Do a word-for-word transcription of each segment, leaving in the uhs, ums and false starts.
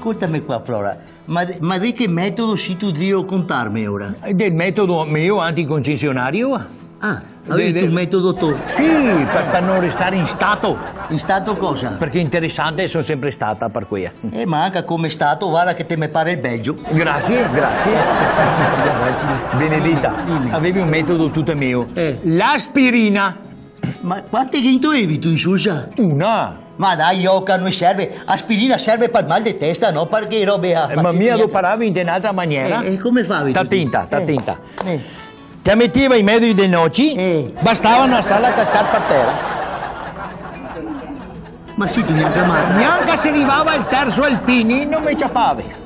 Scoltame qua, Flora, ma de, ma de che metodo sito drio contarme ora? Del metodo mio anticoncesionario. Ah, gavevi un metodo to? Sì, par, par no restar in stato. In stato cosa? Parché interesante son sempre stata, par quea. Eh, ma anca come stato, varda che te me pare el Belgio. Grasie, grasie. Benedeta, dime. Gavevi un metodo tuto mio. Eh. L'aspirina. Ma quante che te gavevi ti in susa? Una. Ma dai, oca, no serve. Aspirina serve pal mal de testa, no par che robe. Eh, ma mi a doparavi inte n'altra maniera. Eh, e come favi ti? Sta tenta, sta tenta. Eh. Te a meteva in mezo ai denoci, eh, bastava no lasarla cascar par tera. Ma sito gnanca mata? Gnanca se rivava al terso alpini, no me ciapave.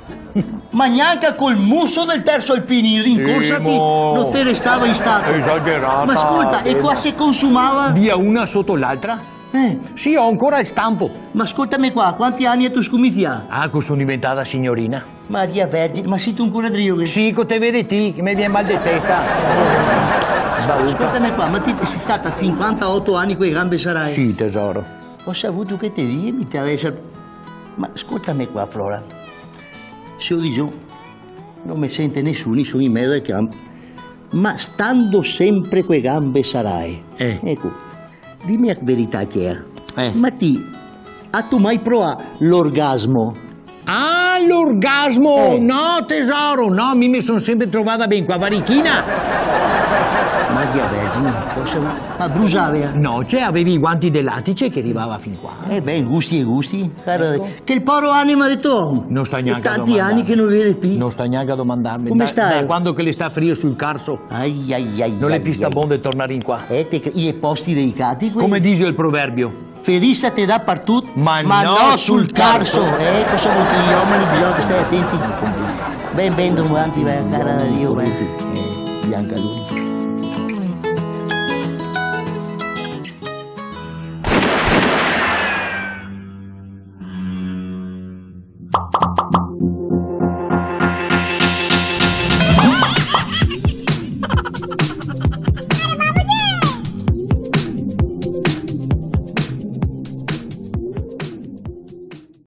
Ma gnanca col muso del terso alpini in rincorsa ti no te restava in stato? Esagerata. Ma scolta, e qua se consumava? Via una soto l'altra. Eh. Sì, go ancora el stampo. Ma scoltame qua, quanti ani te ga scuminsià? Ah, co son diventata signorina. Maria Vergine, ma sito ancora drio che... Sì, co te vedi ti, che me vien mal de testa. Sbaluca. Scoltame qua, ma ti, ti te si stata sinquantaoto ani co e gambe sarae? Sì, tesoro. Go savuto che te dixevi, mi te adeso... Ma scoltame qua, Flora. Se lo dixo, no me sente nesuni, son in mezo al canpo. Ma stando sempre co e gambe sarae, eh, eco, dime a verità, Chea. Eh. Ma ti, gato mai provà l'orgasmo? Ah, l'orgasmo! Eh. No, tesoro, no, mi me son sempre trovada ben co a varichina. Maria Vergine, cosa, ma brusava? No, cioè, gavevi i guanti de latice che rivava fin qua. Eh ben, gusti e gusti, cara. Eco. Che el poro anima de to omo. No sta gnanca a domandarme. Tanti ani che no lo vedi pì. No sta gnanca a domandarme. Come sta? Da, da quando che l'è stà frio sul carso. Ai, ai, ai, ai, ai. No l'è pì stà bon de tornar in qua. Eh, te cre-, i è posti delicati quei. Come dixe el proverbio? Ferisa te dà partuto, ma no sul carso. Eh, cosa vol dir? I omeni bisogna che stai atenti. Ben, ben, domani, cara da Dio, ben. Eh, bianca lui.